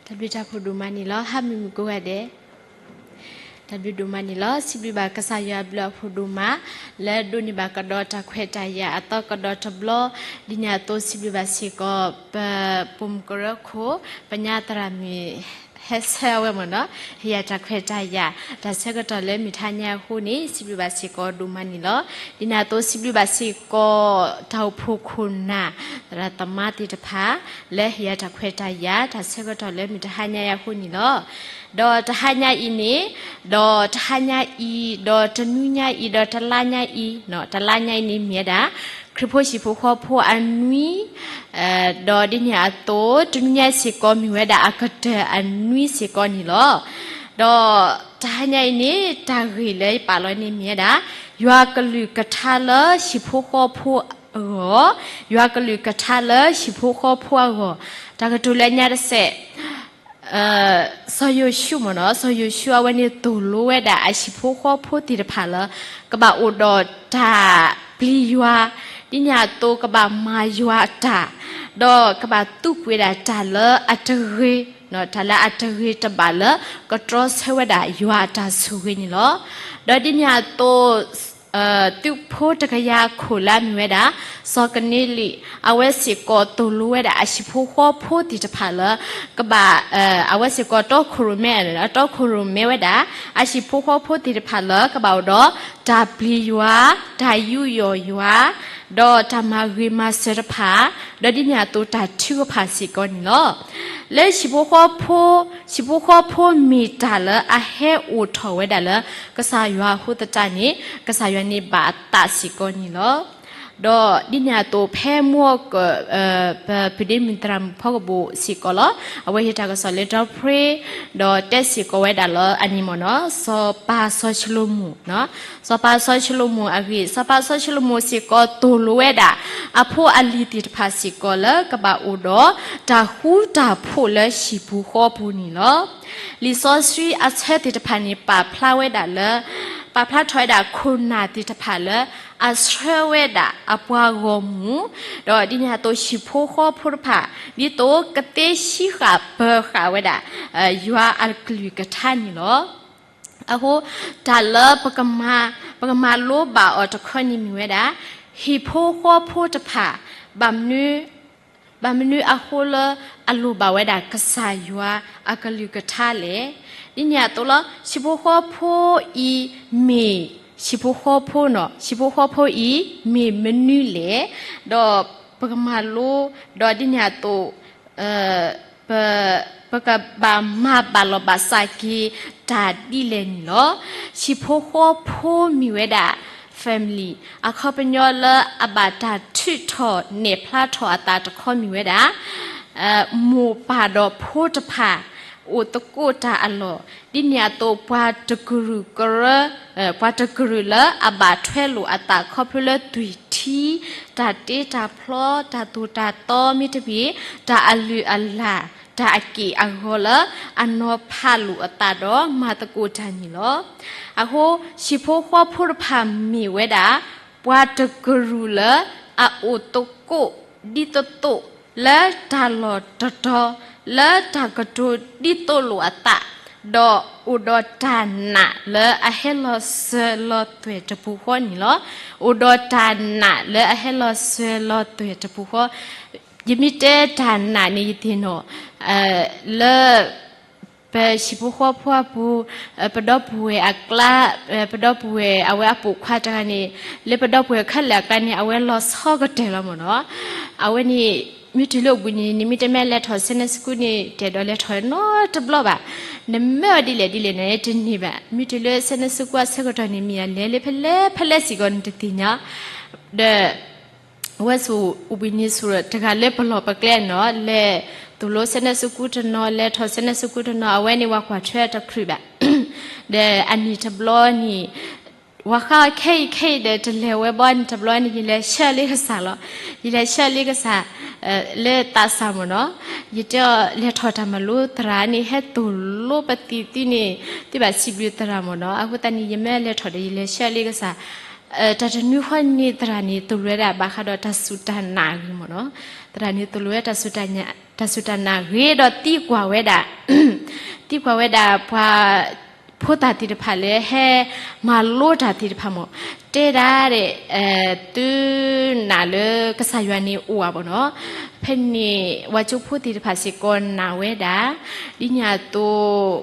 တၢ်ဘျုးတၢ်ဖှိၣ်ဒိၣ်မးန့ၣ်လီၤ. ဟါမုၢ်မုၢ်ကိးဂၤဒဲး, တၢ်ဘျုးဒိၣ်မးန့ၣ်လီၤ. စံးဘျုးဘၣ်ကစၢ်ယွၤအဘျုးအဖှိၣ်ဒိၣ်မး, လၢဒိးန့ၢ်ဘၣ်ကဒီးတၢ်ခွဲးတၢ်ယာ်အသီကဒီးတဘျီ, ဒ်န့ၣ်အသိးစံးဘျုးဘၣ်စ့ၢ်ကီး ပပိာ်မုၣ်ကရၢခိၣ်, ပညါသရၣ်မုၣ် ဟဲဆၢအဝဲမ့ၢ်နီၤ, ဟ့ၣ်ယၤတၢ်ခွဲးတၢ်ယာ်, တၢ်ဆၢကတီၢ်လၢမုၢ်ထါညါအဃိန့ၣ် စံးဘျုးဘၣ်စ့ၢ်ကီးဒိၣ်မးန့ၣ်လီၤ. ဒ်န့ၣ်အသိးစံးဘျုးဘၣ်စ့ၢ်ကီး တၢ်အိၣ်ဖှိၣ်ခိၣ်နၢ် သရၣ်သမါသ့ၣ်တဖၣ် လၢဟ့ၣ်ယၤတၢ်ခွဲးတၢ်ယာ် တၢ်ဆၢကတီၢ်လၢမုၢ်တဟါညါအဃိန့ၣ်လီၤ. ဒီးတဟါညါအံၤန့ၣ်, ဒီးတဟါညါအံၤ, ဒီးတနွံညါအံၤ, ဒီးတလါညါအံၤ, တလါညါအံၤန့ၣ်မ့ၢ်ဝဲဒၣ် ခရံာ်ဖိဟံၣ်ဖိဃီဖိအနွံ, ဒီးဒ်န့ၣ်အသိး တနွံညါစ့ၢ်ကီးမ့ၢ်ဝဲဒၣ်အကတၢၢ်အနွံစ့ၢ်ကီးန့ၣ်လီၤ. ဒီးတဟါညါအံၤန့ၣ် တၢ်ဂ့ၢ်လၢယပာ်လီၤန့ၣ်မ့ၢ်ဝဲဒၣ် ယွၤကလုၢ်ကထါလၢဟံၣ်ဖိဃီဖိအဂီၢ်, ယွၤကလုၢ်ကထါလၢဟံၣ်ဖိဃီဖိအဂီၢ်, တၢ်ကတိၤလၢညါတစဲး စီၤယိၤၡူမ့ၢ်နီၤ, စီၤယိၤၡူအဝဲန့ၣ်သိၣ်လိဝဲဒၣ်အဟံၣ်ဖိဃီဖိသ့ၣ်တဖၣ်လၢ ကဘၣ်အိၣ်ဒီးတၢ်ပျံၤယွၤ, ဒ်န့ၣ်အသိးကဘၣ်မၤယွၤအတၢ်, ဒီးကဘၣ်သူကွံာ်ဝဲဒၣ်တၢ်လၢအတဂ့ၤ, တၢ်လၢအတဂ့ၤတဘၣ်လၢ ကတြီဆၢဝဲဒၣ်ယွၤအတၢ်ဆိၣ်ဂ့ၤန့ၣ်လီၤ. ဒီးဒ်န့ၣ်အသိး သုးဖိတကယၤခိၣ်လၢအမ့ၢ်ဝဲဒၣ် စီၤကနၤလံၣ် အဝဲစ့ၢ်ကီးသိၣ်လိဝဲဒၣ်အဟံၣ်ဖိဃီဖိသ့ၣ်တဖၣ်လၢ ကဘၣ်, အဝဲစ့ၢ်ကီးတီခိၣ်ရိၣ်မဲ, တီခိၣ်ရိၣ်မဲဝဲဒၣ် အဟံၣ်ဖိဃီဖိသ့ၣ်တဖၣ်လၢ ကဘၣ်အိၣ်ဒီးတၢ်ပျံၤယွၤ, တၢ်ယူးယီၣ်ယွၤ, ဒီးတၢ်မၤဂ့ၤမၤစၢၤတဖၣ်, ဒီးဒ်န့ၣ်အသိးတၢ်ထုကဖၣ်စ့ၢ်ကီးန့ၣ်လီၤ. လၢဟံၣ်ဖိဃီဖိ, ဟံၣ်ဖိဃီဖိမ့ၢ်တၢ်လၢအဟဲအိၣ်ထီၣ်ဝဲဒၣ်လၢ ကစၢ်ယွၤအဃိသတးန့ၣ် ကစၢ်ယွၤန့ၣ်ဘၣ်အသးစ့ၢ်ကီးန့ၣ်လီၤ. ဒီးဒ်န့ၣ်အသိးဖဲမုၢ်က, ပပုၢ်ဒ့မုၣ်သရၣ်မုၣ်ဖီကဘိၣ်စ့ၢ်ကီးလီၤ. အဝဲဟ့ၣ်တၢ်ကစီၣ်လၢတီဖရ့, ဒီးတဲစ့ၢ်ကီးဝဲဒၣ်လၢအန့ၣ်မ့ၢ်နီၤ, စီၤပၤစီၤၡလိၤမိၣ်, စီၤပၤစီၤၡလိၤမိၣ်အဂ့ၢ်, စီၤပၤစီၤၡလိၤမိၣ်စ့ၢ်ကီးသိၣ်လိဝဲဒၣ် အဖိအလံၤသ့ၣ်တဖၣ်စ့ၢ်ကီးလၢကဘၣ်အိၣ်ဒီး တၢ်ဃူတၢ်ဖိးလၢဟံၣ်ပူၤဃီပူၤန့ၣ်လီၤ. လံာ်စီဆှံအဆၢသ့ၣ်တဖၣ်န့ၣ် ပာ်ဖျါဝဲဒၣ်လၢ, ပာ်ဖျါထီၣ်ဝဲဒၣ်ခိၣ်နၢ်သ့ၣ်တဖၣ်လၢ အဆှၢဝဲဒၣ်အပှၤဂီၢ်မုၢ်, ဒီးဒ်န့ၣ်အသိးဟံၣ်ဖိဃီဖိတဖၣ် ဒ်သိးကသ့ဟံးဃာ်ပၢၤဃာ်ဝဲဒၣ် ယွၤအကလုၢ်ကထါန့ၣ်လီၤ. အဃိ တၢ်လၢပကမၤလိဘၣ်အီၤတခီန့ၣ်မ့ၢ်ဝဲဒၣ် ဟံၣ်ဖိဃီဖိတဖၣ် ဘၣ်မနုၤအဃိလၢအလိၣ်ဘၣ်ဝဲဒၣ်ကစၢ်ယွၤအကလုၢ်ကထါလဲၣ်. ဒ်န့ၣ်အသိးလီၤ ဟံၣ်ဖိဃီဖိအံၤမ့ၢ်, ဟံၣ်ဖိဃီဖိနီၤ, ဟံၣ်ဖိဃီဖိအံၤမ့ၢ်မနုၤလဲၣ်, ဒီးပကမၤလိ, ဒီးဒ်န့ၣ်အသိး ပ, ပကဘၣ်မၤဘၣ်လီၤဘၣ်စးက့ၤတၢ်ဒ်လဲၣ်န့ၣ်လီၤ. ဟံၣ်ဖိဃီဖိမ့ၢ်ဝဲဒၣ် family အခီပညီလၢအဘၣ်တၢ်ထုးထီၣ်နဲၣ်ဖျါထီၣ်အသးတခီမ့ၢ်ဝဲဒၣ် မိၢ်ပၢ်ဒီးဖိတဖၣ် အိၣ်သကိးတၢ်အလီၢ်, ဒ်န့ၣ်အသိးပှၤတကရူၢ်ကရၢ, ပှၤတကရူၢ်လၢအဘၣ်ထွဲလိာ်အသးခီဖျိလၢသွံၣ်ထံ, တၢ်တ့တၢ်ဖျီ, တၢ်သိၣ်တၢ်သီမ့တမ့ၢ် တၢ်အလုၢ်အလၢ်, တၢ်အက့ၢ်အဂီၤလၢအနီၤဖးလိာ်အသးဒီးမၤသကိးတၢ်န့ၣ်လီၤ. အဃိ ဟံၣ်ဖိဃီဖိတဖၣ်မ့ၢ်ဝဲဒၣ် ပှၤတကရူၢ်လၢအအိၣ်သကိးဒ်သိးသိး လၢတၢ်လီၢ်တတီၤ လၢတၢ်ကတိၤဒ်သိးလိာ်အသး, ဒီးအိၣ်ဒီးတၢ်နာ်လၢအဟဲလီၤစၢၤလီၤသွဲၣ်တပူၤဃီန့ၣ်လီၤ. အိၣ်ဒီးတၢ်နာ်လၢအဟဲလီၤစၢၤလီၤသွဲၣ်တပူၤဃီ, ယမ့ၢ်တဲတၢ်နာ်န့ၣ်ယသ့ၣ်နီၣ် လၢ ပဟံၣ်ဖိဃီဖိအပူၤ, ပဒီပုၢ်ဝဲၢ်အကျါ, ပဒီပုၢ်ဝဲၢ်အဝဲအပိာ်ခွါတဂၤန့ၣ်, လၢပဒီပုၢ်ဝဲၢ်ခဲလၢာ်အကျါန့ၣ် အဝဲလီၤဆီကတၢၢ်လီၤမ့ၢ်နီၤ. အဝဲန့ၣ် မ့ၢ်တုၤလၢအိၣ်ဘှံးနံၤန့ၣ် မ့ၢ်တမ့ၢ်လဲၤထီၣ် Sunday school န့ၣ် တအဲၣ်ဒိးလဲၤထီၣ်နီတဘျီဘၣ်. နမၢအီၤဒ်လဲၣ်ဒ်လဲၣ်န့ၣ် တန့ၢ်ဘၣ်. မ့ၢ်တုၤလၢ Sunday school အဆၢကတီၢ်န့ၣ် မ့ၢ်အလဲၤလၢဖဲလဲၣ်ဖဲလဲၣ်စ့ၢ်ကီးန့ၣ်တသ့ၣ်ညါ. ဒီး အဝဲဆိၣ်အိၣ်ဘှံးနံၤဆိၣ်တဂၤလၢပလီၢ်ပကျဲနီၤ, လဲၤသိၣ်လိ Sunday school တနီၤ, လဲၤထီၣ် Sunday school တနီၤ, အဝဲန့ၣ်ဝဲကွၢ်ထွဲတချုးဘၣ်. ဒီးအနံၣ်တဘျီန့ၣ် ဝဲဃါခဲအံၤခဲအံၤဒီး တလဲၤဝဲဘၣ်န့ၣ်တဘျီန့ၣ် ယလဲၤဆှၢလံကစၢ်လီၤ. ယလဲၤဆှၢလံကစၢ် လၢသးစၢ်မ့ၢ်နီၤ. ယတဲအီၤ လဲၤထီၣ်တၢ်မၤလိသရၣ်န့ၣ် ဟဲသိၣ်လိပသံးသံးန့ၣ် သုဘၣ်စံးဘျုးသရၣ်မ့ၢ်နီၤ. အဃိသတးန့ၣ် ယမ့ၢ်လဲၤထီၣ်ဒီး ယလဲၤဆှၢလံကစၢ် တၢ်တနွံဃီန့ၣ် သရၣ်န့ၣ်သိၣ်လိဝဲဒၣ်ဘၣ်ဃးဒီးတၢ်စူၢ်တၢ်နာ်အဂ့ၢ်မ့ၢ်နီၤ. သရၣ်န့ၣ်သိၣ်လိဝဲ တၢ်စူၢ်တၢ်နာ်ဂ့ၤဒီးသံကွၢ်ဝဲဒၣ် သံကွၢ်ဝဲဒၣ်ပှၤဖိသၣ်သ့ၣ်တဖၣ်လၢဟဲမၤလိတၢ်သ့ၣ်တဖၣ်မ့ၢ်, တဲဒၣ်ဒဲး, သုနာ်လၢကစၢ်ယွၤန့ၣ်အိၣ်ဧါမ့ၢ်နီၤ. ဖဲန့ၣ် ပှၤကၠိဖိသ့ၣ်တဖၣ်စ့ၢ်ကီးနာ်ဝဲဒၣ်, ဒ်န့ၣ်အသိး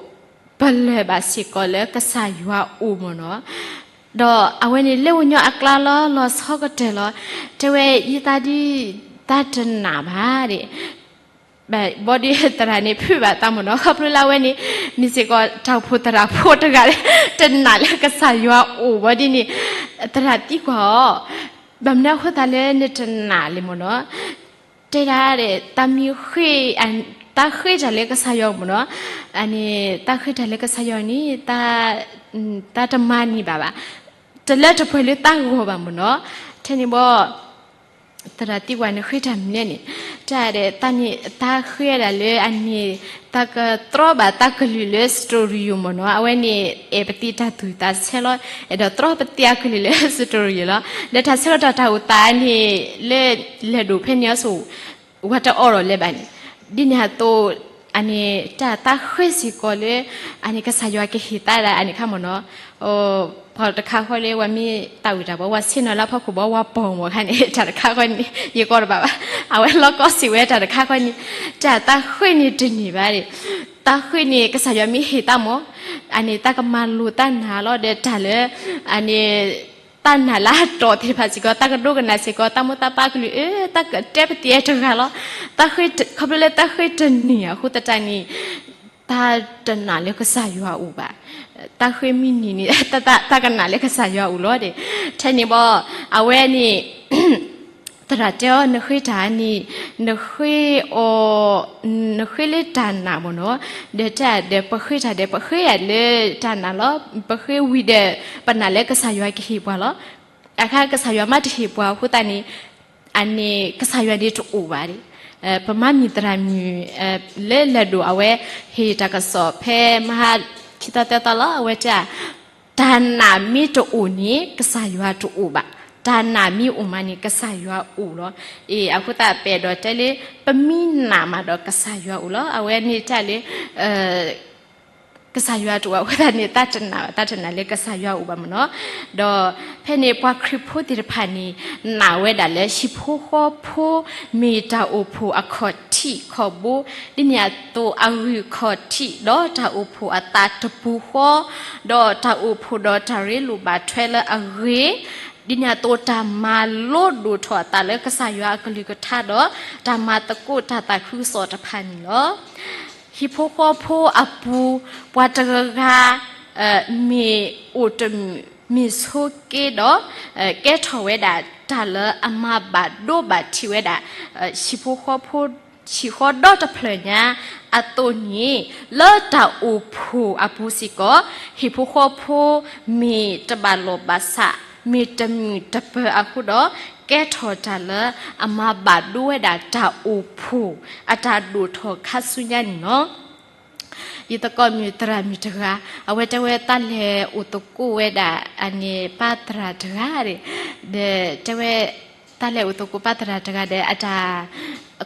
ပလၢၢ်ဘၣ်စ့ၢ်ကီးလၢကစၢ်ယွၤအိၣ်မ့ၢ်နီၤ. ဒီးအဝဲန့ၣ်လၢပှၤကညီအကျါလီၤ လီၤဆီကတၢၢ်လီၤ. တဲဝဲ ယသးဒ် သးတနာ်ဘၣ်ဒဲး ဘၣ်ဘီဒ်သရၣ်န့ၣ် ဖုးဘၣ်သးမ့ၢ်နီၤ, ခီဖျိလၢအဝဲန့ၣ် မ့ၢ်စ့ၢ်ကီးတၢ်အိၣ်ဖှိၣ်သရၣ်ဖိတဂၤလၢ တနာ်လၢကစၢ်ယွၤအိၣ်ဘၣ်ဒ်န့ၣ်, သရၣ်သံကွၢ်အီၤ, ဘၣ်မနုၤအဃိသတးလၢနတနာ်လဲၣ်မ့ၢ်နီၤ. တဲဒၣ်ဒဲး တၢ်မ့ၢ်ဃ့, တၢ်ဃ့တၢ်လၢကစၢ်ယွၤမ့ၢ်နီၤ, အန့ၣ် တၢ်ဃ့တၢ်လၢကစၢ်ယွၤန့ၣ် တၢ်တမၤန့ၢ်ဘၣ်ဘၣ်, တလၢတပှဲၤလၢတၢ်ဂီၤဘၣ်မ့ၢ်နီၤ. ထဲန့ၣ်ဘၣ် သရၣ်သံကွၢ် နဃ့တၢ်မနုၤလဲၣ်န့ၣ်, တဲဒၣ်ဒဲး တၢ်န့ၣ် တၢ်ဃ့ဒၣ်လၢအန့ၣ် တၢ်ကတြီဘၣ်တၢ်ကလုၢ်လၢ studio မ့ၢ်နီၤ, အဝဲန့ၣ် အဲၣ်ပသံးတၢ်သူၣ်တၢ်ဆဲးလီၤ, အဲၣ်ဒိးတြီပသံးအကလုၢ်လၢ studio လီၤ. ဒီးတၢ်ဆၢကတီၢ်တၢ်အိၣ်သးန့ၣ် လၢလဲၤဒိၣ်ဖဲန့ၣ်အစိၤ ဝဲတအိးထီၣ်လၢၤဘၣ်န့ၣ်, ဒ်န့ၣ်အသိး အန့ၣ် တၢ်တၢ်ဃ့စ့ၢ်ကီးလၢ အန့ၣ်ကစၢ်ယွၤကဟ့ၣ်သးဒၣ်အန့ၣ်ခါမ့ၢ်နီၤ. ပှၤတခါဃီလၢ ဝဲမ့ၢ်တၢ်ဝံၣ်တၢ်ဘီ ဝဲဆ့ၣ်နီၤလၢဖီခိၣ်ဘီ ဝဲပိာ်မုၣ်ခါန့ၣ် တၢ်တခါဃီန့ၣ် ယကိးတဘၣ်ဘၣ်, အဝဲလီၤကီစ့ၢ်ဝဲတၢ်တခါဃီန့ၣ်, တၢ်တၢ်ဃ့န့ၣ်တန့ၢ်ဘၣ်ဒဲး, တၢ်ဃ့န့ၣ် ကစၢ်ယွၤမ့ၢ်ဟ့ၣ်သးမ့ၢ် အန့ၣ် တၢ်ကမၤလိာ်တၢ်နာ်လီၤ. ဒီးတၢ်လၢ အန့ၣ် တၢ်နာ်လၢအတီၢ်သ့ၣ်တဖၣ်စ့ၢ်ကီး တၢ်ကဒိကနၣ်စ့ၢ်ကီး တၢ်မိၢ်တၢ်ပၢ်ကလုၢ် အၢ တၢ်ကတဲပသံးတဂၤလီၤ. တၢ်ဃ့, ခီဖျိလၢတၢ်ဃ့တန့ၢ်အဃိသတးန့ၣ် တၢ်တနာ်လၢကစၢ်ယွၤအိၣ်ဘၣ်. တၢ်ဃ့မ့ၢ်န့ၢ်န့ၣ် တၢ်ကနာ်လၢကစၢ်ယွၤအိၣ်လီၤဒဲး. ထဲန့ၣ်ဘၣ် အဝဲန့ၣ် သရၣ်တဲအီၤ နဃ့တၢ်န့ၣ် နဃ့အီၤ နဃ့လၢတၢ်နာ်မ့ၢ်နီၤ, ဒီးတၢ်ဒီးပဃ့တၢ်ဒီး ပဃ့လၢတၢ်နာ်လီၤ. ပဃ့ဝံၤဒီး ပနာ်လၢကစၢ်ယွၤကဟ့ၣ်ပှၤလီၤ. အခါကစၢ်ယွၤမ့ၢ်တဟ့ၣ်ပှၤအဃိသတးန့ၣ် အန့ၣ်ကစၢ်ယွၤန့ၣ်တအိၣ်ဘၣ်ဒဲး. ပမၤမံၤသရၣ်မုၣ် လၢလဲၤဒိၣ်အဝဲ ဟ့ၣ်တၢ်ကစီၣ်ဖဲမဟါခံသီသၢသီလီၤ. အဝဲတဲ တၢ်နာ်မ့ၢ်တအိၣ်န့ၣ် ကစၢ်ယွၤတအိၣ်ဘၣ်, တၢ်နာ်မ့ၢ်အိၣ်မးန့ၣ် ကစၢ်ယွၤအိၣ်လီၤ. အ့ အဃိသတးပအဲၣ်ဒိးတဲလၢ ပမ့ၢ်နာ်မးဒီးကစၢ်ယွၤအိၣ်လီၤ. အဝဲန့ၣ်တဲလၢ ကစၢ်ယွၤတအိၣ်အဃိသတးန့ၣ် တၢ်တနာ်ဘၣ်, တၢ်တနာ်လၢကစၢ်ယွၤအိၣ်ဘၣ်မ့ၢ်နီၤ. ဒီးဖဲန့ၣ်ပှၤခရံာ်ဖိသ့ၣ်တဖၣ်န့ၣ် နာ်ဝဲဒၣ်လၢ ဟံၣ်ဖိဃီဖိ မ့ၢ်တၢ်အိၣ်ဖှိၣ်အခီၣ်ထံးခီၣ်ဘိ, ဒ်န့ၣ်အသိးအဂံၢ်ခီၣ်ထံး ဒီးတၢ်အိၣ်ဖှိၣ်အသးတပူၤဃီ, ဒီးတၢ်အိၣ်ဖှိၣ်ဒီးတၢ်ရ့လိာ်ဘၣ်ထွဲလၢအဂ့ၤ, ဒ်န့ၣ်အသိးတၢ်မၤလိဒိၣ်ထီၣ်အသးလၢကစၢ်ယွၤအကလုၢ်ကထါဒီး တၢ်မၤသကိးတၢ်သးခုကစီၣ်တဖၣ်န့ၣ်လီၤ. ဟံၣ်ဖိဃီဖိအပူၤ ပှၤတဂၤဂၤ မ့ၢ်အိၣ်တမုာ် မ့ၢ်ဆိးက့ဒီး ကဲထီၣ်ဝဲဒၣ်တၢ်လၢအမၤဘၣ်ဒိဘၣ်ထံးဝဲဒၣ် ဟံၣ်ဖိဃီဖိ ဟံၣ်ဃီဒီတဖျၢၣ်ညါအသိးန့ၣ် လၢတၢ်အိၣ်ဖှိၣ်အပူၤစ့ၢ်ကီး ဟံၣ်ဖိဃီဖိမ့ၢ်တဘၣ်လိာ်ဘၣ်စး မ့ၢ်တမုာ်တပၢၤအဃိဒီး ကဲထီၣ်တၢ်လၢအမၤဘၣ်ဒိဝဲဒၣ်တၢ်အိၣ်ဖှိၣ်အတၢ်ဒိၣ်ထီၣ်ခါဆူညါန့ၣ်လီၤ. ယသကိးမုၣ်သရၣ်မုၣ်တဂၤ အဝဲတဲဝဲတၢ်လဲၤအိၣ်သကိးဝဲဒၣ် အန့ၣ်ပၢ်သရၣ်တဂၤန့ၣ် ဒီးတဲဝဲ တၢ်လဲၤအိၣ်သကိးပၢ်သရၣ်တဂၤဒီး အတၢ်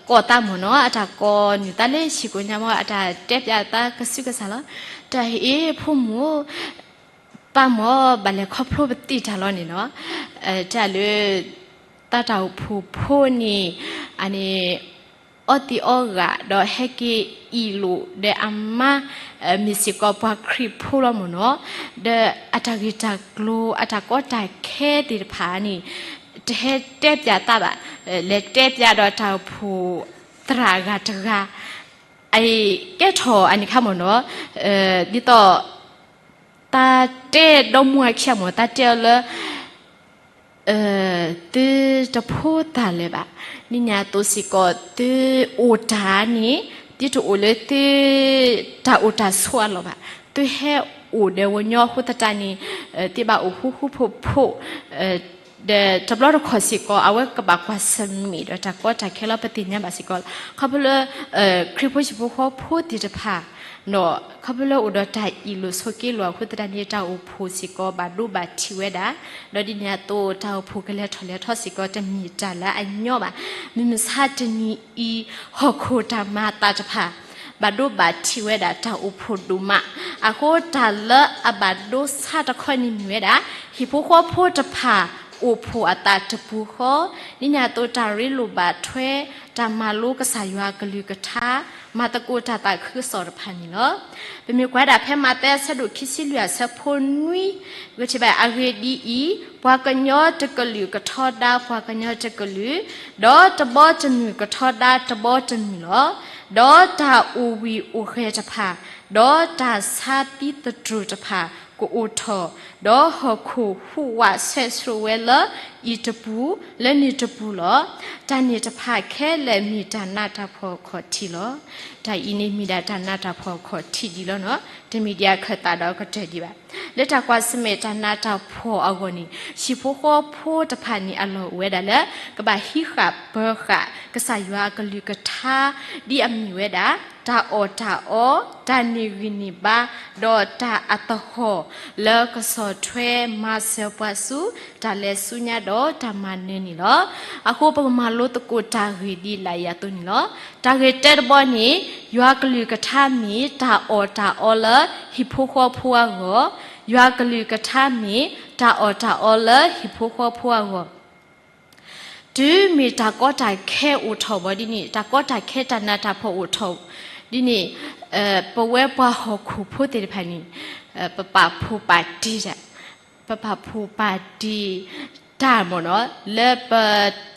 ကိးသးမ့ၢ်နီၤ အတၢ်ကိးနုာ်သးလၢဟံၣ်ကိညါမ့ၢ် အတၢ်တဲပျးသးကစုကစၢ်လီၤ. တၢ်ဟ့ၣ်အ့ၣ်ဖိမုၣ် ပၢ်မ့ၢ် ဘၣ်လဲၤခီဖျိပသံးတၢ်လီၤန့ၣ်နီၤ တၢ်လၢ တၢ်တၢ်အိၣ်ဖှိၣ်ဖိန့ၣ် အန့ၣ် အီသံးအီဂာ် ဒီးဟဲက့ၤအ့ၣ်လိာ်ဒီးအမါ မ့ၢ်စ့ၢ်ကီးပှၤခရံာ်ဖိလီၤမ့ၢ်နီၤ, ဒီးအတၢ်ဂ့ၢ်တၢ်ကျိၤ အတၢ်ကီတၢ်ခဲသ့ၣ်တဖၣ်န့ၣ် တဟဲတဲပျးသးဘၣ်, လဲၤတဲပျးဒီးတၢ်အိၣ်ဖှိၣ်သရၣ်အဂၤတဂၤ အကဲထီၣ်အန့ၣ်ခါမ့ၢ်နီၤ, ဒ်သိး တၢ်တဲဒီမါဝၤခံဂၤမ့ၢ် တၢ်တဲအီၤလၢ သုတဖိသၣ်လၢၤဘၣ်. ဒ်န့ၣ်အသိးစ့ၢ်ကီး သုအိၣ်တၢ်န့ၣ် သုတအိၣ်လၢသု တၢ်အိၣ်တၢ်ဆိးအလီၢ်ဘၣ်. သုဟဲအိၣ်ဒီးပှၤကညီအဃိသတးန့ၣ် သုဘၣ်အိၣ်ဃူဃူဖိးဖိး ဒီးတဘျီတခီၣ်စ့ၢ်ကီး အဝဲကဘၣ်ကွၢ်ဆၢၣ်မဲာ်ဒီးတၢ်ကီတၢ်ခဲလီၤ ပသ့ၣ်ညါဘၣ်စ့ၢ်ကီးလီၤ. ခီဖျိလၢ ခရံာ်ဖိဟံၣ်ဖိဃီဖိသ့ၣ်တဖၣ် ဒီးခီဖျိလၢအိၣ်ဒီးတၢ်အ့ၣ်လိာ်ဆိးက့လိာ်အဃိသတးန့ၣ် တၢ်အိၣ်ဖှိၣ်စ့ၢ်ကီးဘၣ်ဒိဘၣ်ထံးဝဲဒၣ်, ဒီးဒ်န့ၣ်အသိး တၢ်အိၣ်ဖှိၣ်ကလဲၤထီၣ်လဲၤထီစ့ၢ်ကီး တမ့ၢ်တၢ်လၢအညီဘၣ်. မုၢ်မဆါတနံၤအံၤ ဟီၣ်ခိၣ်တၢ်မၤအသးတဖၣ် ဘၣ်ဒိဘၣ်ထံးဝဲဒၣ်တၢ်အိၣ်ဖှိၣ်ဒိၣ်မး. အဃိတၢ်လၢအဘၣ်ဒိဆါတခီန့ၣ်မ့ၢ်ဝဲဒၣ် ဟံၣ်ဖိဃီဖိတဖၣ်အိၣ်ဖှိၣ်အသးတပူၤဃီ, ဒ်န့ၣ်အသိးတၢ်ရ့လိာ်ဘၣ်ထွဲ တၢ်မၤလိကစၢ်ယွၤအကလုၢ်ကထါ, မၤသကိးတၢ်သးခုကစီၣ်တဖၣ်န့ၣ်လီၤ. ပမ့ၢ်ကွၢ်ဒၣ်ဖဲမးသဲအဆၢဒိၣ်ခံဆံလွံၢ်အဆၢဖိနွံ, ဂဲၤထံဘၣ်အဂ့ၢ်ဒ်အံၤ, ပှၤကညီတကလုာ်ကထီဒါပှၤကညီတကလုာ်, ဒီးတဘီတမုၢ်ကထီဒါတဘီတမုၢ်လီၤ. ဒီးတၢ်အိၣ်ဝံၤအိၣ်ဂဲၤတဖၣ်, ဒီးတၢ်ဆါသံသတြိာ်တဖၣ်ကအိၣ်ထီၣ်, ဒီးဟီၣ်ခိၣ်ဟူးဝးဆဲးဆှိးဝဲလၢအံၤတပူၤ လၢန့ၣ်တပူၤလီၤ. တၢ်န့ၣ်တဖၣ်ခဲလၢာ်မ့ၢ်တၢ်နးတၢ်ဖှီၣ်အခီၣ်ထံးလီၤ. တၢ်အံၤန့ၣ်မ့ၢ်ဒၣ်တၢ်နးတၢ်ဖှီၣ်အခီၣ်ထံးဒံးလီၤနီၤ, တမ့ၢ်ဒ်အခၢၣ်သးဒီးကတၢၢ်ဒံးဘၣ်. လၢတၢ်ကွၢ်ဆၢၣ်မဲာ်တၢ်နးတၢ်ဖှီၣ်အဂီၢ်န့ၣ် ဟံၣ်ဖိဃီဖိတဖၣ်န့ၣ်အလီၢ်အိၣ်ဝဲဒၣ်လၢ ကဘၣ်ဟံးဃာ်ပၢၤဃာ်ကစၢ်ယွၤအကလုၢ်ကထါ ဒ်အမ့ၢ်ဝဲဒၣ် တၢ်အီၣ်တၢ်အီ, တၢ်န့ၢ်ဂံၢ်န့ၢ်ဘါ, ဒီးတၢ်အသဟီၣ်လၢကဆီၣ်ထွဲမၤစၢၤပှၤဆူ တၢ်လဲၤဆူညါဒီးတၢ်မၤနၢၤန့ၣ်လီၤ. အဃိပကမၤလိသကိးတၢ်ဂ့ၢ်ဒ်လာ်အံၤအသိးန့ၣ်လီၤ. တၢ်ဂ့ၢ်တၢတဘီန့ၣ် ယွၤကလုၢ်ကထါမ့ၢ်တၢ်အီၣ်တၢ်အီလၢဟံၣ်ဖိဃီဖိအဂီၢ်, ယွၤကလုၢ်ကထါမ့ၢ်တၢ်အီၣ်တၢ်အီလၢဟံၣ်ဖိဃီဖိအဂီၢ်. တုၤမ့ၢ်တၢ်ကီတၢ်ခဲအိၣ်ထီၣ်ဘၣ်ဒ်န့ၣ်, တၢ်ကီတၢ်ခဲတၢ်နးတၢ်ဖှီၣ်အိၣ်ထီၣ်ဒ်န့ၣ်, ပဝဲပှၤဟီၣ်ခိၣ်ဖိသ့ၣ်တဖၣ်န့ၣ် ပပာ်ဖှိၣ်ပာ်တံၢ်, ပပာ်ဖှိၣ်ပာ်တံၢ်တၢ်မ့ၢ်နီၤ, လၢပ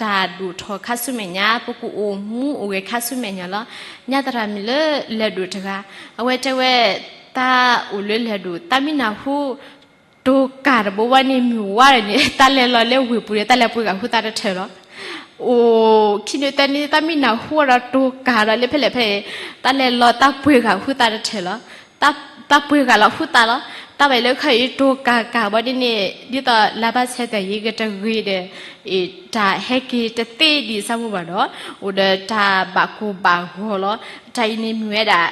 တၢ်ဒိၣ်ထီၣ်ခါဆူမဲာ်ညါ ပကအိၣ်မူအိၣ်ဂဲၤခါဆူမဲာ်ညါလီၤ. ညါသရၣ်မုၣ်လၢလဲၤဒိၣ်တဂၤ, အဝဲတဲဝဲ တၢ်အိၣ်လၢလဲၤဒိၣ် တၢ်မ့ၢ်နၢ်ဟူ တိၤကၢ်တဘိဘၣ်န့ၣ် မုၢ်ဝါဒီးန့ၣ် တၢ်လဲၤလီၤလၢဝ့ၢ်ပူၤဒီး တၢ်လဲၤပှ့ၤဂာ်ဟူသးတထၢၣ်လီၤ. အိၣ်ခံနွံသၢနွံ တၢ်မ့ၢ်နၢ်ဟူဒီးတိၤကၢ်ဒီးလၢဖဲလဲၣ်ဖဲလဲၣ်, တၢ်လဲၤလီၤတၢ်ပှ့ၤဂာ်ဟူသးတထၢၣ်လီၤ. တၢ်ပှ့ၤဂာ်လီၤဟူသးလီၤ. တၢ်ဘၣ်လၢခီအံၤတိၤကၢ်ကၢ်ဘၣ်ဒ်န့ၣ် ဒ်သိးလါဘၣ်ဆဲးတၢ်ယံၤကတဂ့ၤဒီး တၢ်ဟဲက့ၤတသ့ဒံးစၢ်မိၢ်ဘၣ်ဒီး အိၣ်ဒီးတၢ်ဘၣ်ကိၢ်ဘၣ်ဂီၤလီၤ. တၢ်အံၤန့ၣ်မ့ၢ်ဝဲဒၣ်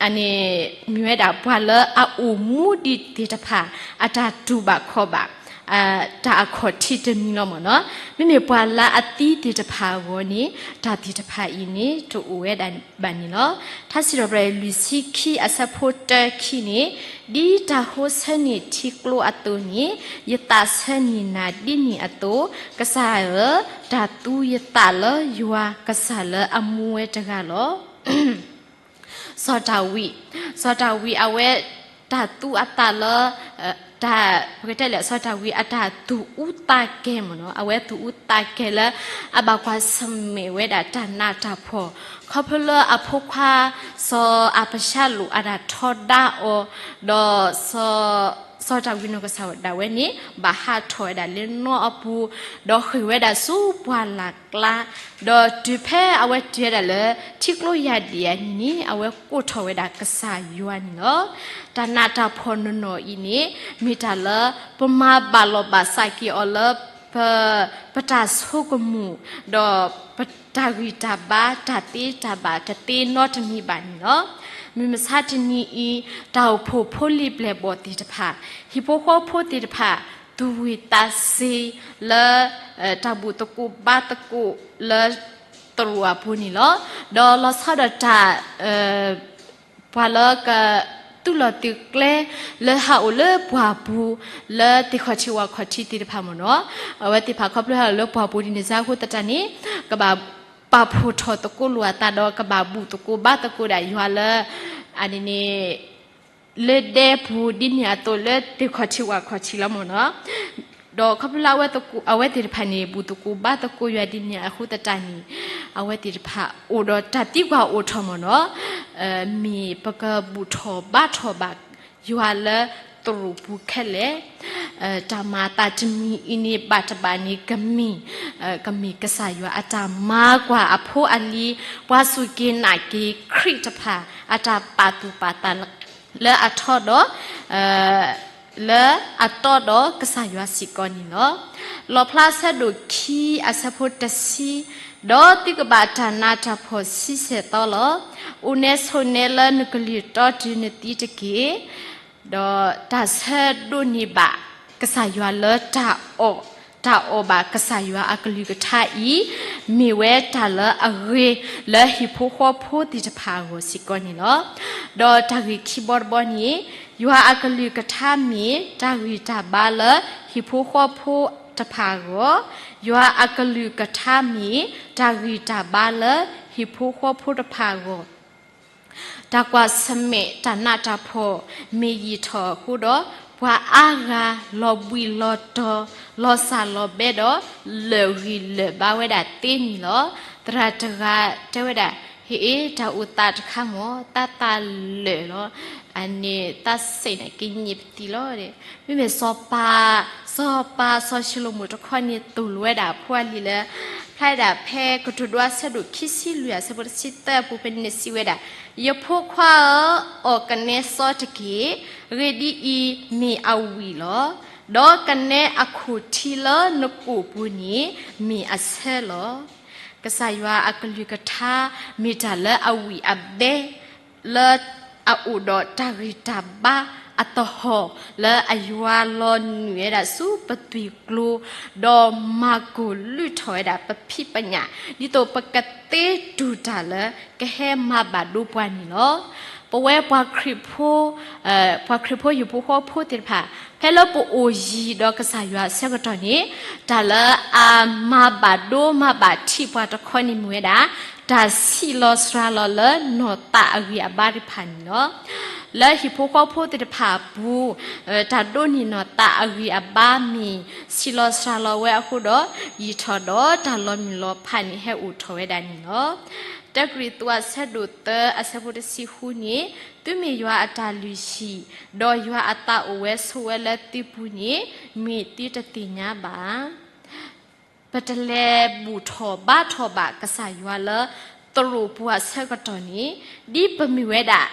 အန့ၣ် မ့ၢ်ဝဲဒၣ်ပှၤလၢအအိၣ်မူဒံးသ့ၣ်တဖၣ် အတၢ်တူၢ်ဘၣ်ခီၣ်ဘၣ် တၢ်အခီၣ်ထံးတမံၤလီၤမ့ၢ်နီၤ. မ့မ့ၢ်ပှၤလၢအသံသ့ၣ်တဖၣ်အဂီၢ်န့ၣ် တၢ်သ့ၣ်တဖၣ်အံၤန့ၣ် တအိၣ်ဝဲဒၣ်ဘၣ်န့ၣ်လီၤ. ထါစံးထီၣ်ပတြၢၤလွံၢ်ဆံခံအဆၢဖိတၢခံန့ၣ်, ဒ်တၢ်ဟိဆၢန့ၢ်ထံကျိအသိးန့ၣ် ယသးဆၢန့ၢ်နၤဒ်န့ၣ်အသိး, ကစၢ်ဧၢ, တၢ်သူယသးလၢယွၤကစၢ်လၢအမူဝဲတဂၤလီၤ. စီၤဒၤဝံး, စီၤဒၤဝံးအဝဲ တၢ်သူအသးလၢ တၢ် ပကတဲလဲၣ် စီၤဒၤဝံးအတၢ်သူၣ်အူသးကဲၤမ့ၢ်နီၤ, အဝဲသူၣ်အူသးကဲၤလၢ အဘၣ်ကွၢ်ဆၢၣ်မဲာ်ဝဲဒၣ်တၢ်နးတၢ်ဖှီၣ် ခီဖျိလၢအဖိခွါ စီၤအၤဘၡါလိၣ်အတၢ်ထီဒါအီၤ, ဒီး စီၤဒၤဝံးနီၢ်ကစၢ်ဒၣ်ဝဲန့ၣ် ဘၣ်ဟးထီၣ်ဝဲဒၣ်လၢနီအပူၤ, ဒီးဃ့ၢ်ဝဲဒၣ်ဆူပှၢ်လၢ်ကျါ, ဒီးတုၤဖဲအဝဲတုၤဝဲဒၣ်လၢ ထံကျိယၢ်ဒံၣ်အနံၤန့ၣ် အဝဲကိးထီၣ်ဝဲဒၣ်ကစၢ်ယွၤန့ၣ်လီၤ. တၢ်နးတၢ်ဖှီၣ်နီၢ်နီၢ်အံၤန့ၣ် မ့ၢ်တၢ်လၢပမၤဘၣ်လီၤဘၣ်စးက့ၤအီၤလၢ ပ ပတၢ်ဆိကမိၣ် ဒီးပတၢ်ဂံၢ်တၢ်ဘါ တၢ်သ့တၢ်ဘၣ်တသ့နီတမံၤဘၣ်န့ၣ်လီၤ. မုၢ်မဆါတနံၤအံၤ တၢ်အိၣ်ဖှိၣ်ဖိလံၤပျဲၢ်ဘီၣ်သ့ၣ်တဖၣ် ဟံၣ်ဖိဃီဖိသ့ၣ်တဖၣ် သူၣ်ဝံၢ်သးစ့ၤလၢ တၢ်ဘူၣ်သကိးဘါသကိးလၢ သရိာ်အပူၤန့ၣ်လီၤ. ဒီးလီၤဆီဒၣ်တၢ် ပှၤလၢက သူၣ်လီၤသုးကျဲလၢဟးအိၣ်လၢပှၢ်ပူၤ လၢသ့ၣ်ခီၣ်ထံးဝၣ်ခီၣ်ထံးသ့ၣ်တဖၣ်မ့ၢ်နီၤ, အဝဲသ့ၣ်တဖၣ်ခီဖျိဟးအိၣ်လၢပှၢ်ပူၤဒ်န့ၣ်စ့ၢ်အဃိသတးန့ၣ် ကဘၣ်ပာ်ဖှိၣ်ထီၣ်သကိးလိာ်အသးဒီး ကဘၣ်ဘူၣ်သကိးဘါသကိးဒၣ်ယွၤလၢ အန့ၣ်န့ၣ် လၢဒဲပူၤဒ်န့ၣ်အသိးလၢသ့ၣ်ခီၣ်ထံးဝၣ်ခီၣ်ထံးလီၤမ့ၢ်နီၤ. ဒီးခီဖျိလၢအဝဲသ့ၣ်တဖၣ်န့ၣ် ဘူၣ်သကိးဘါသကိးယွၤဒ်န့ၣ်အဃိသတးန့ၣ် အဝဲသ့ၣ်တဖၣ်အိၣ်ဒီးတၢ်သံကွၢ်အိၣ်ထီၣ်မ့ၢ်နီၤ, မ့ၢ်ပကဘူၣ်ထီၣ်ဘါထီၣ်ဘၣ်ယွၤလၢသရိာ်ပူၤခဲလၢာ်, တၢ်မၤအသးတမံၤအံၤန့ၣ် ဘၣ်တဘၣ်န့ၣ် ကမ့ၢ် ကမ့ၢ်ကစၢ်ယွၤအတၢ်မၤကွၢ်အဖိအလံၤ ပှၤစူၢ်က့ၤနာ်က့ၤခရံာ်တဖၣ် အတၢ်ပာ်သူၣ်ပာ်သးလၢအထီဒီး လၢအတီဒီးကစၢ်ယွၤစ့ၢ်ကီးန့ၣ်လီၤ. လီၣ်ဖျါဆၢဒိၣ်ခံအဆၢဖိတဆံ, ဒီးသုကဘၣ်တၢ်နးတၢ်ဖှီၣ်ဆံဆဲၣ်သီလီၤ. အိၣ်နဲဆိးနဲလၢနကလုၢ်တီတုၤနသံတက့ၢ်. ဒီးတၢ်ဆၢဒိးန့ၢ်ဘၣ်ကစၢ်ယွၤလၢတၢ်အီၣ်, တၢ်အီၣ်ဘၣ်ကစၢ်ယွၤအကလုၢ်ကထါအံၤ, မ့ၢ်ဝဲတၢ်လၢအဂ့ၤလၢဟံၣ်ဖိဃီဖိသ့ၣ်တဖၣ်အဂီၢ်စ့ၢ်ကီးန့ၣ်လီၤ. ဒီးတၢ်ဂ့ၢ်ခံဘီတဘီန့ၣ်, ယွၤအကလုၢ်ကထါမ့ၢ်တၢ်ဂံၢ်တၢ်ဘါလၢဟံၣ်ဖိဃီဖိတဖၣ်အဂီၢ်, ယွၤအကလုၢ်ကထါမ့ၢ်တၢ်ဂံၢ်တၢ်ဘါလၢဟံၣ်ဖိဃီဖိတဖၣ်အဂီၢ် တၢ်ကွၢ်ဆၢၣ်မဲာ်တၢ်နးတၢ်ဖှီၣ်မ့ၢ်ယံာ်ထီၣ်အဃိဒီး, ပှၤအါဂၤလီၤဘှံးလီၤတီၤ, လီၤစၢ်လီၤဘဲဒီး, လၢာ်ဂံၢ်လၢာ်ဘါဝဲဒၣ်သ့န့ၣ်လီၤ. သရၣ်တဂၤတဲဝဲဒၣ်, ဟ့ၣ်အ့ တၢ်အိၣ်သးတခါမ့ၢ် သးသးလၢာ်လီၤ. အန့ၣ်သးစဲးန့ၣ်က့ၤညံးပသံလီၤ. မ့မ့ၢ်စီၤပၤ, စီၤပၤစီၤၡလိၤမိၣ်တခီန့ၣ်သိၣ်လိဝဲဒၣ်အဖိအလံၤလၢ ဖျါဒၣ်ဖဲကတိၤဒိအဆၢဒိၣ်ခံဆံလွံၢ်အဆၢဖိတဆံသၢအပူၤဖဲန့ၣ်စံးဝဲဒၣ်, ယဖိခွါဧၢ, အီၣ်ကနဲစီတက့ၢ်. ဂ့ၢ်ဒ်အံၤ, မ့ၢ်အဝံၣ်လီၤ. ဒီးကနဲအခိၣ်ထံလၢနကိာ်ပူၤန့ၣ် မ့ၢ်အဆၢလီၤ. ကစၢ်ယွၤအကလုၢ်ကထါ မ့ၢ်တၢ်လၢအဝံၣ်အဘဲ လၢအအိၣ်ဒီးတၢ်ဂံၢ်တၢ်ဘါအသဟီၣ် လၢအယွၤလီၤနုာ်ဝဲဒၣ်ဆူပသွံၣ်ကျိၤ, ဒီးမၤကိၢ်လုၢ်ထီၣ်ဝဲဒၣ်ပဖံးပညၣ်, ဒ်သိးပကသ့တူၢ်တၢ်လၢကဟဲမၤဘၣ်ဒိပှၤန့ၣ်လီၤ. ပဝဲပှၤခရံာ်ဖိ ပှၤခရံာ်ဖိဟံၣ်ဖိဃီဖိသ့ၣ်တဖၣ် ဖဲလၢပအိၣ်ယံၤဒီးကစၢ်ယွၤအဆၢကတီၢ်န့ၣ်, တၢ်လၢအမၤဘၣ်ဒိမၤဘၣ်ထံးပှၤတခီန့ၣ်မ့ၢ်ဝဲဒၣ် တၢ်ဆံးလီၤစှၤလီၤလၢနီၢ်သးအဂံၢ်အဘါတဖၣ်န့ၣ်လီၤ. လၢဟံၣ်ဖိဃီဖိသ့ၣ်တဖၣ်အပူၤ, တၢ်ဒိးန့ၢ်နီၢ်သးအဂံၢ်အဘါမ့ၢ်ဆံးလီၤစှၤလီၤဝဲအဃိဒီး, ယံာ်ထီၣ်ဒီးတၢ်လီၤမုၢ်လီၤဖးန့ၣ်ဟဲအိၣ်ထီၣ်ဝဲဒၣ်န့ၣ်လီၤ. တၢကရံၣ်သူးအဆၢဒိၣ်သၢအဆၢဖိတဆံဃုန့ၣ်, သုမ့ၢ်ယွၤအတၢ်လုၢ်ဟံၣ်, ဒီးယွၤအသးအိၣ်ဝဲဆိးဝဲလၢသုပူၤန့ၣ်, မ့ၢ်သုတသ့ၣ်ညါဘၣ်. ပတလဲၤဘူၣ်ထီၣ်ဘါထီၣ်ဘၣ်ကစၢ်ယွၤလၢသရိာ်ပူၤအဆၢကတီၢ်န့ၣ်, ဒ်ပမ့ၢ်ဝဲဒၣ်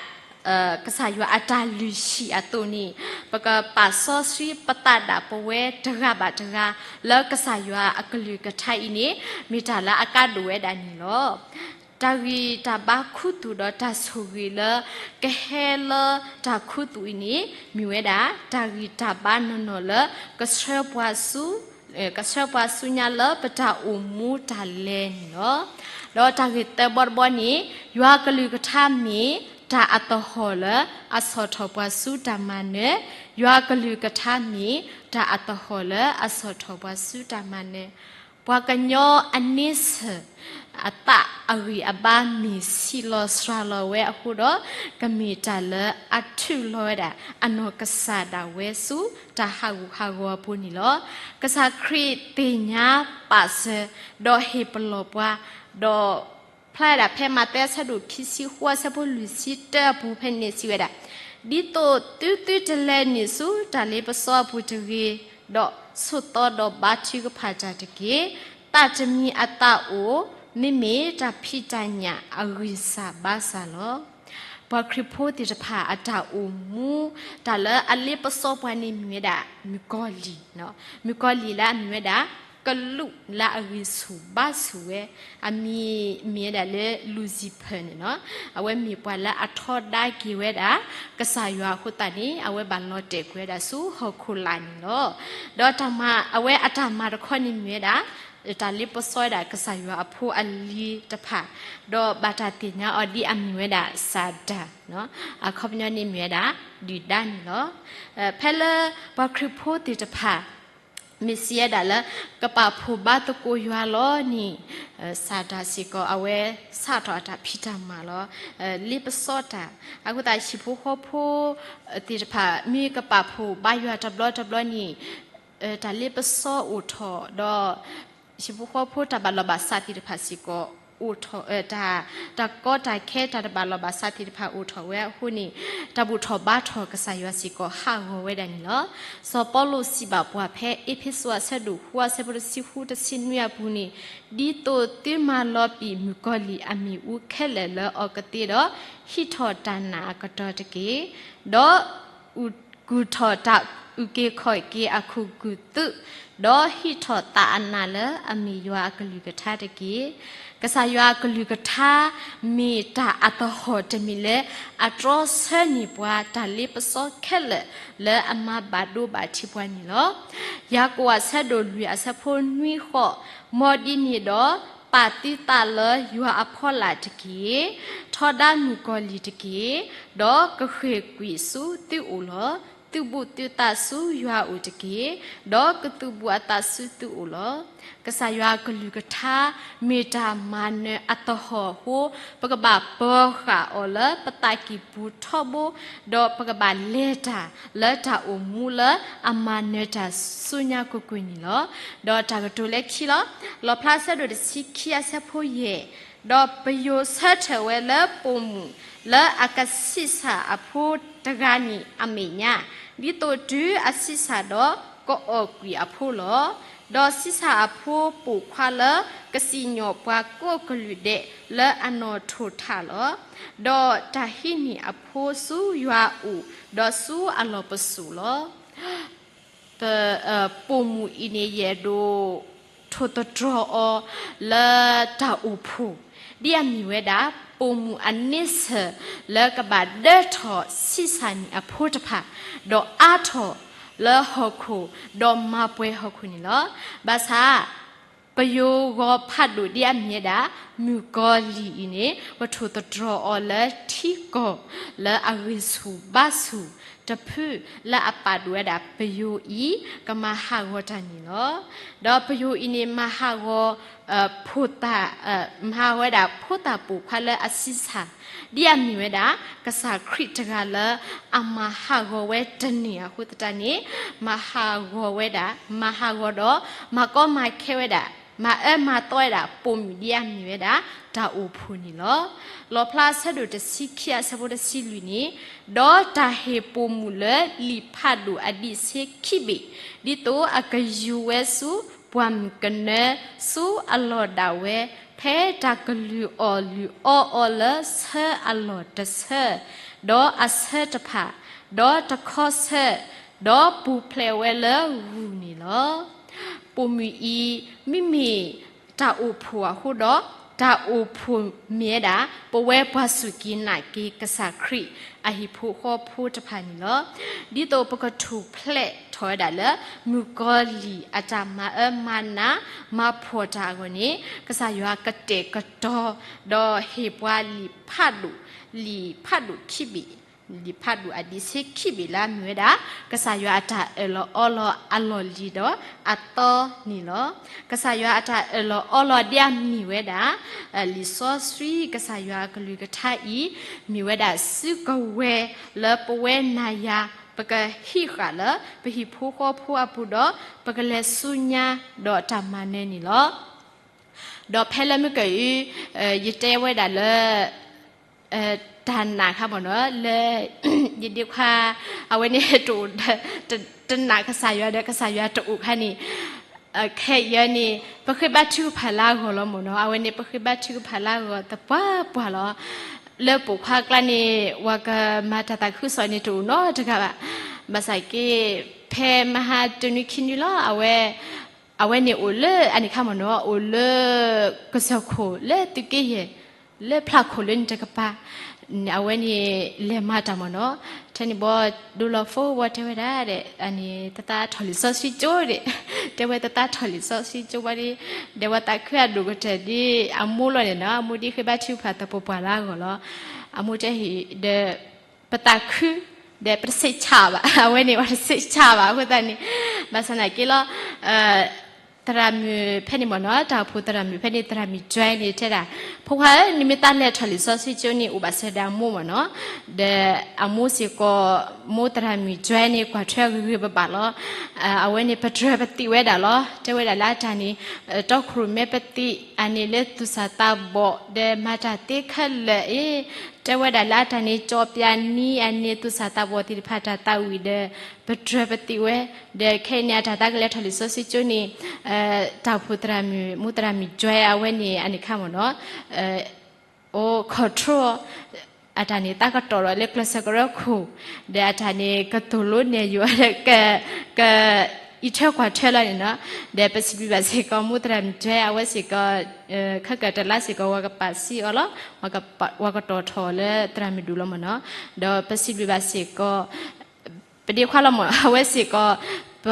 ကစၢ်ယွၤအတၢ်လုၢ်ဟံၣ်အသိးန့ၣ်, ပကပာ်စီဆှံပသးဒၣ်ပဝဲတဂၤဘၣ်တဂၤ လၢကစၢ်ယွၤအကလုၢ်ကထါအံၤန့ၣ်, မ့ၢ်တၢ်လၢအကါဒိၣ်ဝဲဒၣ်န့ၣ်လီၤ. တၢ်ဂံၢ်တၢ်ဘါခူသူၣ်ဒီးတၢ်ဆိၣ်ဂ့ၤလၢ ကဟဲလၢတၢ်ခူသူၣ်အံၤန့ၣ်, မ့ၢ်ဝဲဒၣ်တၢ်ဂံၢ်တၢ်ဘါနီၢ်နီၢ်လၢ ကဆှၢပှၤဆူ, ကဆှၢပှၤဆူညါလၢပတၢ်အိၣ်မူတၢ်လဲၤန့ၣ်လီၤ. ဒီးတၢ်ဂ့ၢ်သၢဘီတဘီန့ၣ်, ယွၤကလုၢ်ကထါမ့ၢ်တၢ်အသဟီၣ်လၢအဆီၣ်ထီၣ်ပှၤဆူတၢ်မၤနၢၤ, ယွၤကလုၢ်ကထါမ့ၢ်တၢ်အသဟီၣ်လၢအဆီၣ်ထီၣ်ပှၤဆူတၢ်မၤနၢၤ, ပှၤကညီအန့ဆၢၣ် အသးအဂံၢ်အဘါမ့ၢ်ဆံးလီၤစှၤလီၤဝဲအဃိဒီး, ကမ့ၢ်တၢ်လၢအထုးလီၤဝဲဒၣ် အနီၢ်ကစၢ်ဒၣ်ဝဲဆူတၢ်ဟးဂူာ်ဟးဂီၤအပူၤန့ၣ်လီၤ. ကစၢ်ခရံာ်သ့ၣ်ညါပာ်စၢၤ, ဒီးဟ့ၣ်ပလီၢ်ပှၤ, ဒီးဖျါဝဲဒၣ်ဖဲမးသဲအဆၢဒိၣ်ခံဆံဃိးအဆၢဖိလွံၢ်ဆံတၢအပူၤဖဲန့ၣ်စံးဝဲဒၣ်, ဒ်သိးသုသုတလဲၤနုာ်ဆူတၢ်လ့ပစီအပူၤတဂ့ၤ, ဒီးဆိးသီဒီးဘါထုကဖၣ်တၢ်တက့ၢ်. သးတမံၤအသးအိၣ်, မ့မ့ၢ်တၢ်ဖံးတၢ်ညၣ်အဂံၢ်စၢ်ဘါစၢ်လီၤ. ပှၤခရံာ်ဖိသ့ၣ်တဖၣ်အတၢ်အိၣ်မူ, တၢ်လၢအလ့ပစီပှၤန့ၣ်မ့ၢ်ဝဲဒၣ်မုၣ်ကီၤလံၢ်, မုၣ်ကီၤလံၢ်လၢအမ့ၢ်ဝဲဒၣ် ကလူးလၢအဂံၢ်ဆူၣ်ဘါဆူၣ်ဝဲ, အမံၤမ့ၢ်ဝဲဒၣ်လၢ Lucifer န့ၣ်လီၤ. အဝဲမ့ၢ်ပှၤလၢအထီဒါက့ၤဝဲဒၣ် ကစၢ်ယွၤအဃိသတးန့ၣ်, အဝဲဘၣ်လီၤတဲာ်ကွံာ်ဝဲဒၣ်ဆူဟီၣ်ခိၣ်လာ်န့ၣ်လီၤ. ဒီးတၢ်မၤ, အဝဲအတၢ်မၤတခီန့ၣ်မ့ၢ်ဝဲဒၣ် တၢ်လ့ပစီဝဲဒၣ်ကစၢ်ယွၤအဖိအလံၤတဖၣ်, ဒီးဘၣ်တၢ်သ့ၣ်ညါအီၤဒ်အမ့ၢ်ဝဲဒၣ်စၤတၢ်, အခီပညီန့ၣ်မ့ၢ်ဝဲဒၣ် ဒုၣ်ဒါန့ၣ်လီၤ. ဖဲလၢပှၤခရံာ်ဖိသ့ၣ်တဖၣ် မ့ၢ်စံးဝဲဒၣ်လၢ ကပာ်ဖှိၣ်ဘါသကိးယွၤလီၤန့ၣ်, စၤတၢ်စ့ၢ်ကီး အဝဲစးထီၣ်အတၢ်ဖံးတၢ်မၤလီၤ. လ့ပစီတၢ်, အဃိသတးဟံၣ်ဖိဃီဖိသ့ၣ်တဖၣ် မ့ၢ်ကပာ်ဖှိၣ်ဘါယွၤတဘျီတဘျီန့ၣ်, တၢ်လ့ပစီအိၣ်ထီၣ်ဒီး ဟံၣ်ဖိဃီဖိတၢ်ဘၣ်လီၢ်ဘၣ်စးသ့ၣ်တဖၣ်စ့ၢ်ကီး အိၣ်ထီၣ်, တၢ်, တၢ်ကီတၢ်ခဲတၢ်တဘၣ်လီၢ်ဘၣ်စးသ့ၣ်တဖၣ်အိၣ်ထီၣ်ဝဲအဃိန့ၣ်, တၢ်ဘူၣ်ထီၣ်ဘါထီၣ်ကစၢ်ယွၤစ့ၢ်ကီးဟးဂီၤဝဲဒၣ်န့ၣ်လီၤ. စီၤပီလူးစံးဘၣ်ပှၤဖဲအ့းဖ့းစူးအဆၢဒိၣ်ဃုအဆၢဖိတဆံဃုတဆံနွံအပူၤန့ၣ်, ဒ်သိးသုမၤလီၤပံာ်မုၣ်ကီၤလံၢ်အမ့ၣ်အူခဲလၢာ်လၢအီၤကသ့ဒီး, ဟံးထီၣ်တၢ်နာ်အကတီၢ်တက့ၢ်. ဒီး ကူၣ်ထီၣ်တၢ်အုၣ်က့ၤခီၣ်က့ၤအခိၣ်ကူၣ်သုး, ဒီးဟံးထီၣ်သးအနးလၢအမ့ၢ်ယွၤအကလုၢ်ကထါတက့ၢ်. ကစၢ်ယွၤအကလုၢ်ကထါ မ့ၢ်တၢ်အသဟီၣ်တမံၤလၢ အတြီဆၢန့ၢ်ပှၤတၢ်လ့ပစီခဲလၢာ်လၢအမၤဘၣ်ဒိဘၣ်ထံးပှၤန့ၣ်လီၤ. ယၤကိာ်အဆၢဒိၣ်လွံၢ်အဆၢဖိနွံဃိး, မ်ဒ်န့ၣ်ဒီး ပာ်သုသးလၢယွၤအဖီလာ်တက့ၢ်. ထီဒါမုၣ်ကီၤလံၢ်တက့ၢ်, ဒီးကဃ့ၢ်ကွံာ်ဆူသုအိၣ်လီၤ. သုးဘူးသုသးဆူယွၤအအိၣ်တက့ၢ်, ဒီးကသုးဘူးအသးဆူသုအိၣ်လီၤ. ကစၢ်ယွၤကလုၢ်ကထါ မ့ၢ်တၢ်မၤနၢၤအသဟီၣ်အဃိ, ပကဘၣ်ပၢၤဃာ်အီၤလၢပသးကံၢ်ပူၤထီဘိ, ဒီးပကဘၣ်လဲၤတၢ်လၢတၢ်အိၣ်မူလၢအမၤနၢၤတၢ်ဆူညါကွ့ၢ်ကွ့ၢ်န့ၣ်လီၤ. ဒီးတၢ်ကတိၤလၢခံလီၤ. လီၣ်ဖျါဆၢဒိၣ်တဆံခံအဆၢဖိယဲၢ်, ဒီးပယိၤဆၢထၢၣ်ဝဲလၢပိာ်မုၣ်လၢအကဆံးစၢ်အဖိတဂၤန့ၣ်အမဲာ်ညါ, ဒ်သိးတုၤအဆံးစၢ်ဒီးကအီၣ်ကွံာ်အဖိလီၤ. ဒီးဆံးစၢ်အဖိပိာ်ခွါလၢကစံၣ်ညီၣ်ပှၤကိးကလုာ်ဒဲးလၢအနီၣ်ထိၣ်ထးလီၤ. ဒီးတၢ်ဟံးန့ၢ်အဖိဆူယွၤအအိၣ်, ဒီးဆူအလီၢ်ပစိာ်လီၤ. ပ ပိာ်မုၣ်အံၤန့ၣ် ယအဲၣ်ဒိးထိၣ်သတြီၤအီၤလၢတၢ်အိၣ်ဖှိၣ်, ဒ်အမ့ၢ်ဝဲဒၣ် ပိာ်မုၣ်အန့ဆၢၣ်လၢကဘၣ်ဒၢထီၣ်ဆံးစၢ်န့ၢ်အဖိတဖၣ်, ဒီးအါထီၣ်လၢဟီၣ်ခိၣ်, ဒီးမၤပှဲၤဟီၣ်ခိၣ်န့ၣ်လီၤ. ဘၣ်ဆၣ် ပယိၤဂီၤဖးဒိၣ်ဒ်အမ့ၢ်ဝဲဒၣ် မုၣ်ကီၤလံၢ်အံၤန့ၣ် ပထိၣ်သတြီၤအီၤလၢထံကီၢ်လၢအဂံၢ်ဆူၣ်ဘါဆူၣ်တဖု လၢအပာ်ဒိၣ်ဝဲဒၣ်ပယိၤအံၤ ကမၤဟးဂီၤတၢ်န့ၣ်လီၤ. ဒီးပယိၤအံၤန့ၣ် မၤဟးဂီၤ ဖိသၣ် မၤဟးဂီၤဝဲဒၣ်ဖိသၣ်ပိာ်ခွါလၢအဆံးစၢ်, ဒ်အမ့ၢ်ဝဲဒၣ် ကစၢ်ခရံာ်တဂၤလၢအမၤဟးဂီၤဝဲတန့ၢ်အဃိသတးန့ၣ်, မၤဟးဂီၤဝဲဒၣ်, မၤဟးဂီၤဒီး မၤကီမၤခဲဝဲဒၣ်, မၤအၢမၤသီဝဲဒၣ် ပိာ်မုၣ်ဒ်အမ့ၢ်ဝဲဒၣ် တၢ်အိၣ်ဖှိၣ်န့ၣ်လီၤ. လီၣ်ဖျါဆၢဒိၣ်တဆံခံအဆၢဖိတဆံလွံၢ်န့ၣ်, ဒီးတၢ်ဟ့ၣ်ပိာ်မုၣ်လၢလံာ်ဖးဒိၣ်အဒံးဆှံခံဘ့ၣ်, ဒ်သိးအကယူၤဝဲဆူပှၢ်မုၢ်ကနၢ ဆူအလီၢ်ဒၣ်ဝဲ, ဖဲတၢ်ကလုၢ်အီၣ်လုၢ်အီအီၤလၢဆၢအလီၢ်တဆၢ, ဒီးအဆၢတဖၣ်, ဒီးတခီဆၢ, ဒီးပူၤဖျဲးဝဲလၢဂုၢ်န့ၣ်လီၤ. ပိာ်မုၣ်အံၤ မ့မ့ၢ်တၢ်အိၣ်ဖှိၣ်အဃိဒီး, တၢ်အိၣ်ဖှိၣ်မ့ၢ်ဝဲဒၣ် ပဝဲပှၤစူၢ်က့ၤနာ်က့ၤကစၢ်ခရံာ်အဟံၣ်ဖိဃီဖိတဖၣ်န့ၣ်လီၤ. ဒ်သိးပကထူၣ်ဖျဲးထီၣ်ဝဲဒၣ်လၢ မုၣ်ကီၤလံၢ်အတၢ်မၤအၢမၤနး မၤဖှီၣ်တၢ်အဂီၢ်န့ၣ်, ကစၢ်ယွၤကတဲာ်ကတီၤ ဒီးဟ့ၣ်ပှၤလံာ်ဖးဒိၣ်, လံာ်ဖးဒိၣ်ခံဘ့ၣ်, လံာ်ဖးဒိၣ်အဒံးဆှံခံဘ့ၣ်လၢအမ့ၢ်ဝဲဒၣ် ကစၢ်ယွၤအတၢ်အၢၣ်လီၤအီလီၤအလီၢ်လံၤဒီးအသီန့ၣ်လီၤ. ကစၢ်ယွၤအတၢ်အၢၣ်လီၤအီလီၤဒ်အမ့ၢ်ဝဲဒၣ် လံာ်စီဆှံ, ကစၢ်ယွၤအကလုၢ်ကထါအံၤ မ့ၢ်ဝဲဒၣ်စုကဝဲၤလၢပဝဲနၤယၤ ပကဟံးဃာ်လၢပဟံၣ်ဖိဃီဖိအပူၤဒီး ပကလဲၤဆူညါဒီးတၢ်မၤနၢၤန့ၣ်လီၤ. ဒီးဖဲလၢမုၢ်ကၢအံၤ ယတဲဝဲဒၣ်လၢ တၢ်နာ်ခါမ့ၢ်နီၤ လၢ ယဒ့ခွါ အဝဲန့ၣ်တအိၣ် တနာ်ကစၢ်ယွၤဒီး ကစၢ်ယွၤတအိၣ်ခါန့ၣ်, ခဲအံၤန့ၣ် ပဃ့ဘါထုကဖၣ်လၢအဂီၢ်လီၤမ့ၢ်နီၤ. အဝဲန့ၣ် ပဃ့ဘါထုကဖၣ်လၢအဂီၢ်သပှၢ်ပှၢ်လီၤ. လၢပိာ်ခွါကျါန့ၣ် ပှၤကမၤတၢ်သးခုကစီၣ်န့ၣ်တအိၣ်နီတဂၤဘၣ်. ဘၣ်ဆၣ်က့ ဖဲမဟါတနွံခံနွံလီၤ အဝဲ အဝဲန့ၣ်အိၣ်လၢအန့ၣ်ခါမ့ၢ်နီၤ အိၣ်လၢ ကစၢၢ်ခိၣ်လၢသုးက့ယဲၢ် လၢဖျးခိၣ်လၢန့ၣ်တကပၤ, အဝဲန့ၣ်လဲၤမၤတၢ်မ့ၢ်နီၤ. ထဲန့ၣ်ဘီ ဒိလီၤဖိဘီတဲဝဲဒၣ်ဒီး အန့ၣ် တသးထီၣ်လံာ်စီဆှံကၠိဒီး တဲဝဲတသးထီၣ်လံာ်စီဆှံကၠိဘၣ်ဒီး ဒီးပှၤသးခုအဒိၣ်ကတၢၢ်ဒ် အမိၢ်လီၤန့ၣ်နီၤ အမိၢ်ဒ်ဃ့ဘါထုကဖၣ်သပှၢ်ပှၢ်လၢအဂီၢ်လီၤ. အမိၢ်တဲဟ့ၣ်ဒီး ပသးခု ဒီးပတဆံးဆၣ်ဘၣ် အဝဲန့ၣ် ပတဆံးဆၣ်ဘၣ် အဃိသတးန့ၣ် ဘၣ်ဆၣ်နာ်က့လီၤ သရၣ်မုၣ်ဖဲန့ၣ်မ့ၢ်နီၤ တၢ်အိၣ်ဖှိၣ်သရၣ်မုၣ်ဖဲန့ၣ် သရၣ်မုၣ် Joy န့ၣ် တဲဒၣ် ဖိခွါဧၢ နမ့ၢ်သးလဲၤထီၣ်လံာ်စီဆှံကၠိန့ၣ် အိၣ်ဘၣ်စၢၤဒီးအမိၢ်မ့ၢ်နီၤ, ဒီးအမိၢ်စ့ၢ်ကီး မိၢ်သရၣ်မုၣ် Joy န့ၣ် ကွၢ်ထွဲဂ့ၤဂ့ၤဘၣ်ဘၣ်လီၤ. အဝဲန့ၣ် ပတြၢၤပသံးဝဲဒၣ်လီၤ. တဲဝဲဒၣ်လၢအတၢ်န့ၣ် တီခိၣ်ရိၣ်မဲပသံး အန့ၣ်လၢသူၣ်စၢ်သးဘီၣ် ဒီးမၤတၢ်သ့ခဲလၢာ်အံၤ တဲဝဲဒၣ်လၢအတၢ်န့ၣ် ကၠီပၠးနံၤအန့ၣ် သူၣ်စၢ်သးဘီၣ်သ့ၣ်တဖၣ်တၢ်သးဝံၣ်ဒီး ပတြၢၤပသံးဝဲ, ဒီးခဲအံၤန့ၣ် အတၢ်သးကလဲၤထီၣ်လံာ်စီဆှံကၠိန့ၣ် တၢ်အိၣ်ဖှိၣ်သရၣ်မုၣ် မိၢ်သရၣ်မုၣ် Joy အဝဲန့ၣ် အန့ၣ်ခါမ့ၢ်နီၤ အိၣ် control အတၢ်န့ၣ် သးကတီၢ်လီၤလၢကျဲးစၢးကရၢခိၣ်, ဒီးအတၢ်န့ၣ် ကသိၣ်လိနဲၣ်ယိၤ က ကအံးထွဲကွၢ်ထွဲလီၤန့ၣ်နီၤ, ဒီးပစံးဘျုးဘၣ်စ့ၢ်ကီး မိၢ်သရၣ်မုၣ် Joy အဝဲစ့ၢ်ကီး ခဲကတလါစ့ၢ်ကီး ပှၤကပာ်စံးအီၤလီၤ, ပှၤကတီၢ်ထီၣ်လၢသရၣ်မုၣ်ဒူၣ်လီၤမ့ၢ်နီၤ, ဒီးပစံးဘျုးဘၣ်စ့ၢ်ကီး ပဒ့ခွါလီၤမ့ၢ် အဝဲစ့ၢ်ကီး ပ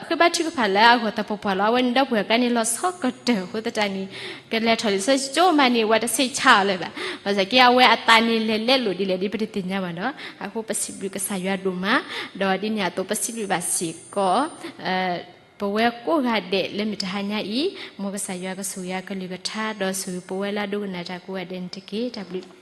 ဃ့ဘါထုကဖၣ်လၢအဂီၢ်သပှၢ်ပှၢ်လီၤ. အဝဲန့ၣ်ဒီပုၢ်ဝဲၢ်ကျါန့ၣ် လီၤဆီကတၢၢ်အဃိသတးန့ၣ် ကလဲၤထီၣ်လံာ်စီဆှံကၠိမးန့ၣ် ဝဲတဆံးဆါအီၤလၢၤဘၣ်. ဘၣ်ဆၣ်က့ အဝဲအသးန့ၣ်လဲၤလဲလိာ်ဒ်လဲၣ်ဒ် ပတသ့ၣ်ညါဘၣ်နီၤ. အဃိပစံးဘျုးကစၢ်ယွၤဒိၣ်မး, ဒီးဒ်န့ၣ်အသိးပစံးဘျုးဘၣ်စ့ၢ်ကီး ပဝဲကိးဂၤဒဲးလၢမုၢ်တဟါညါအံၤ, မ်ကစၢ်ယွၤကဆိၣ်ဂ့ၤအကလုၢ်ကထါ ဒီးဆိၣ်ဂ့ၤပဝဲလၢအဒိကနၣ်တၢ်ကိးဂၤဒဲးန့ၣ်တက့ၢ်. တၢ်ဘျုး